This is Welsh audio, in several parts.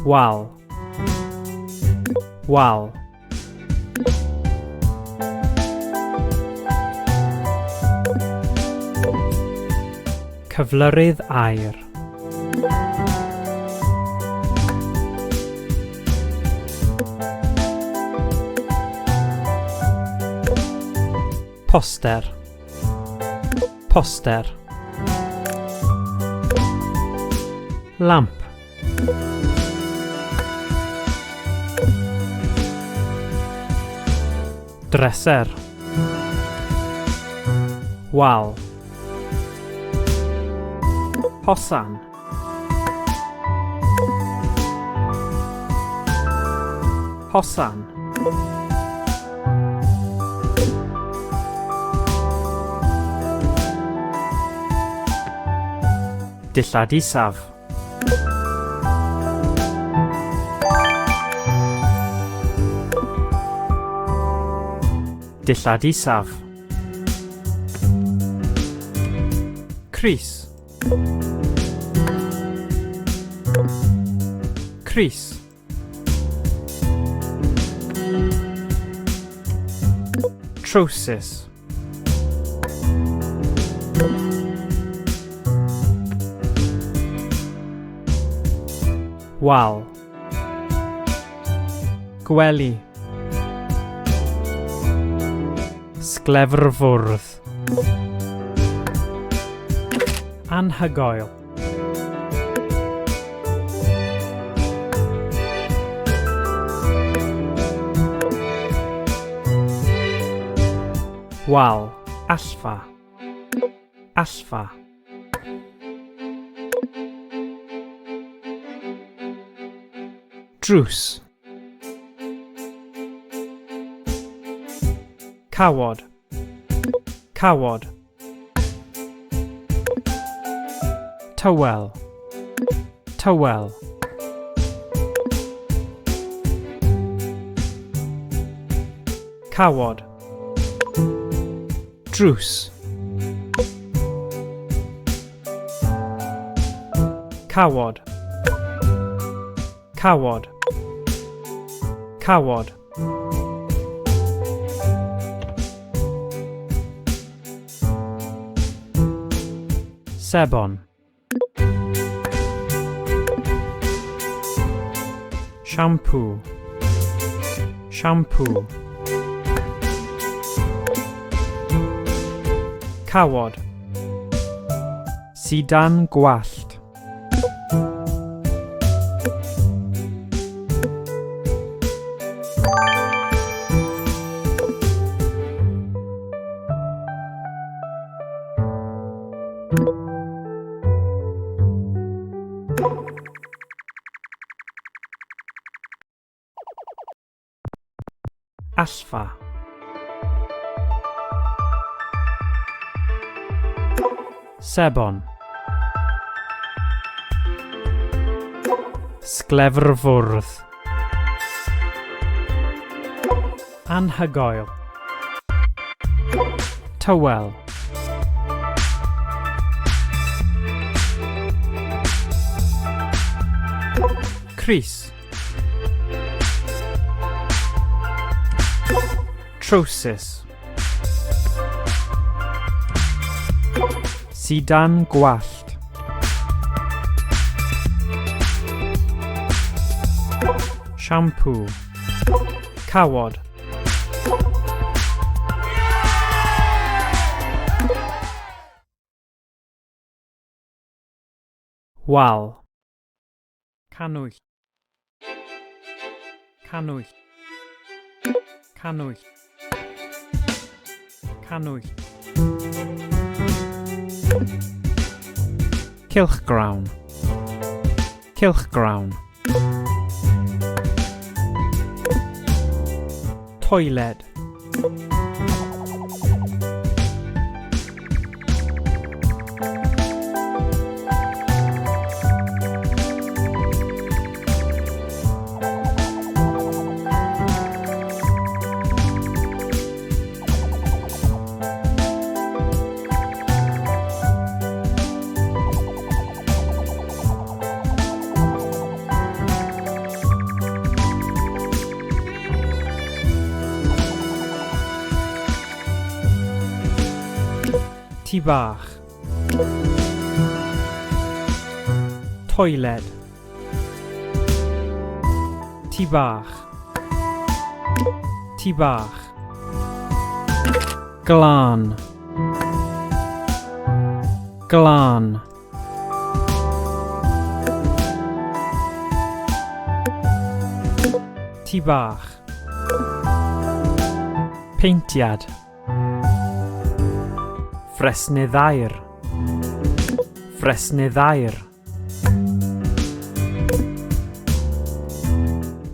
Wal. Wal. Cyflyrydd aer. Poster. Poster. Lamp. Dresser. Wal. Hosan. Hosan. Dillad isaf. Dillad isaf. Crys. Crys. Trowsus. Wal. Gwely. Sglefrfwrdd. Anhygoel. Wal. Allfa. Allfa. Drws. Cawod. Cawod. Tywel. Tywel. Cawod. Drws. Cawod. Cawod. Cawod. Sebon. Shampoo. Shampoo. Cawod. Sidan gwallt. Allfa. Sebon. Sglefrfwrdd. Anhygoel. Tywel. Crys. Trowsus. Sidan gwallt. Shampoo. Cawod. Wal. Cannwyll. Cannwyll. Cannwyll. Cannwyll. Cylchgrawn. Cylchgrawn. Toiled. Tŷ bach. Toiled. Tŷ bach. Tŷ bach. Glân. Glân. Tŷ bach. Peintiad. Ffresneddair. Ffresneddair.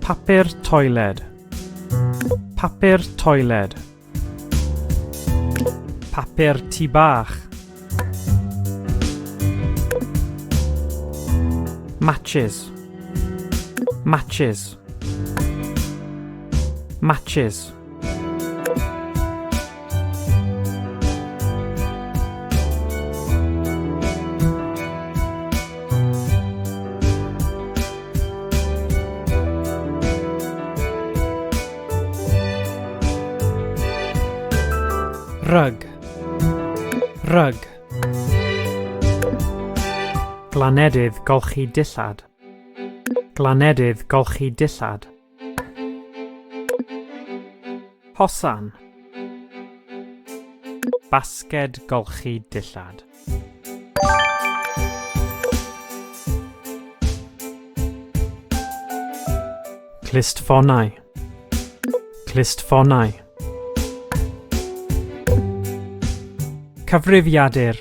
Papur toiled. Papur toiled. Papur tŷ bach. Matches. Matches. Matches. Rug. Rug. Glanedydd golchi dillad. Glanedydd golchi dillad. Hosan. Basged golchi dillad. Clustffonau. Clustffonau. Cyfrifiadur.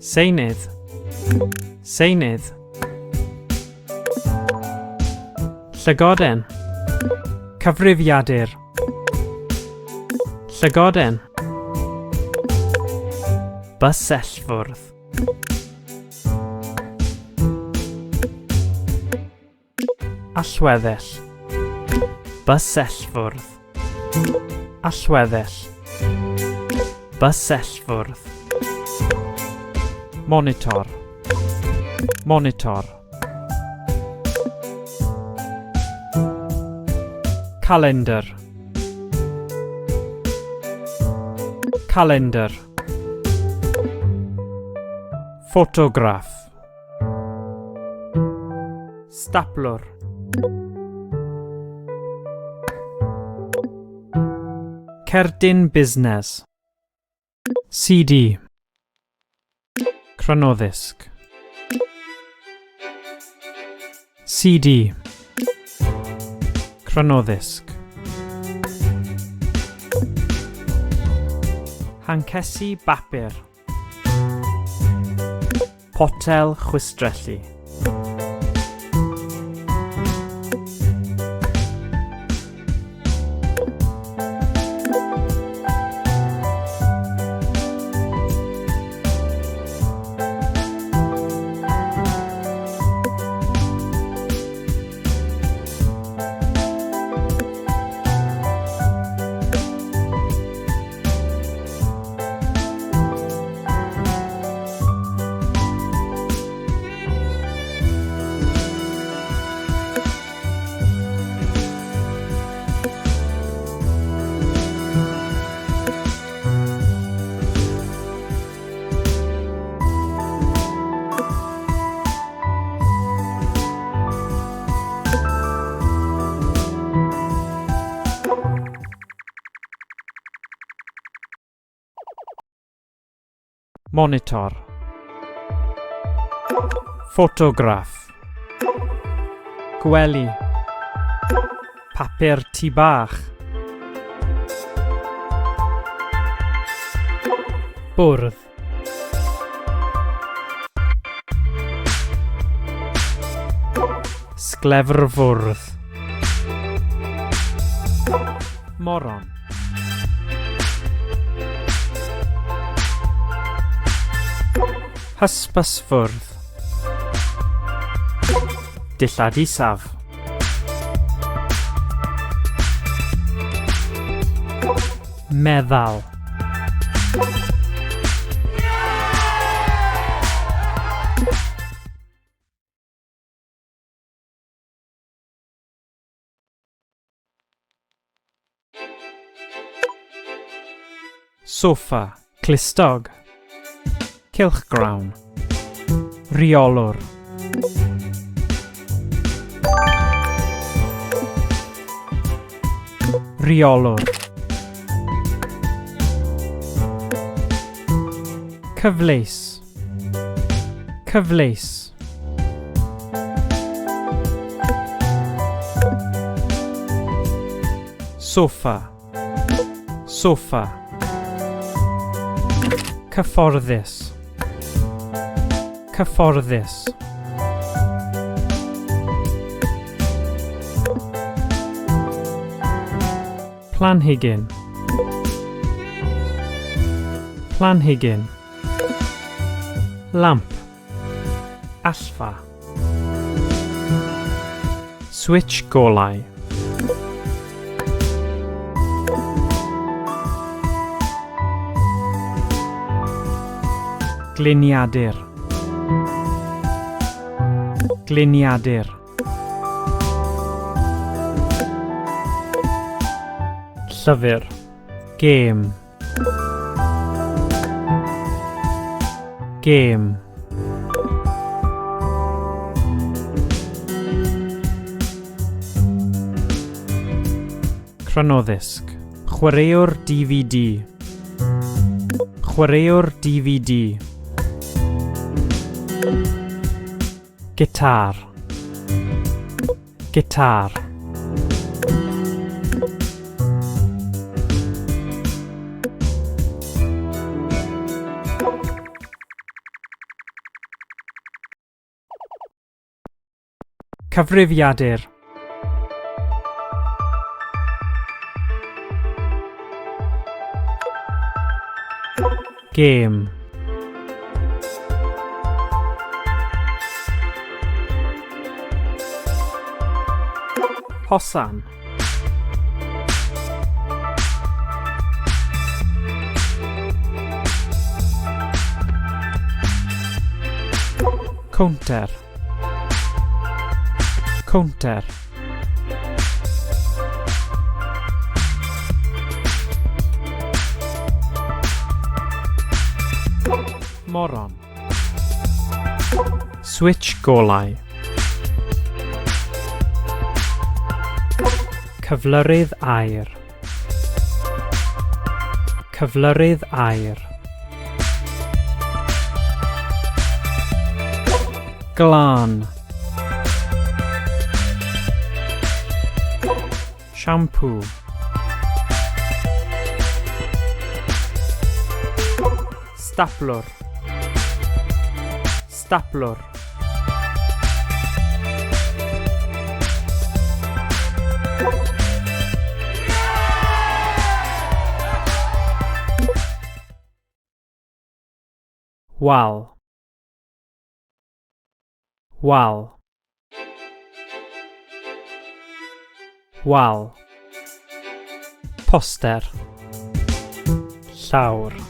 Seinydd. Seinydd. Llygoden. Cyfrifiadur. Llygoden. Bysellfwrdd. Allweddell. Bysellfwrdd. Allweddell. Bysellfwrdd. Monitor. Monitor. Calendr. Calendr. Ffotograff. Staplwr. Cerdyn busnes. CD. Crynoddisg. CD. Crynoddisg. Hancesi bapur. Potel chwistrellu. Monitor. Ffotograff. Gwely. Papur tŷ bach. Bwrdd. Sglefrfwrdd. Moron. Hysbysfwrdd. Dillad isaf. Meddal. Soffa. Clustog. Cylchgrawn. Rheolwr. Rheolwr. Cyfleus. Cyfleus. Soffa. Soffa. Cyfforddus. Cyfforddus. Planhigyn. Planhigyn. Lamp. Allfa. Switch golau. Gliniadur. Gliniadur. Llyfr. Gêm. Gêm. Crynoddisg. Chwaraewr DVD. Chwaraewr DVD. Gitar. Gitar. Cyfrifiadur. Gêm. Hosan. Cownter. Cownter. Moron. Switch golau. Cyflyrydd aer. Cyflyrydd aer. Glân. Siampŵ. Staplwr. Staplwr. Wal. Wal. Wal. Poster. Llawr.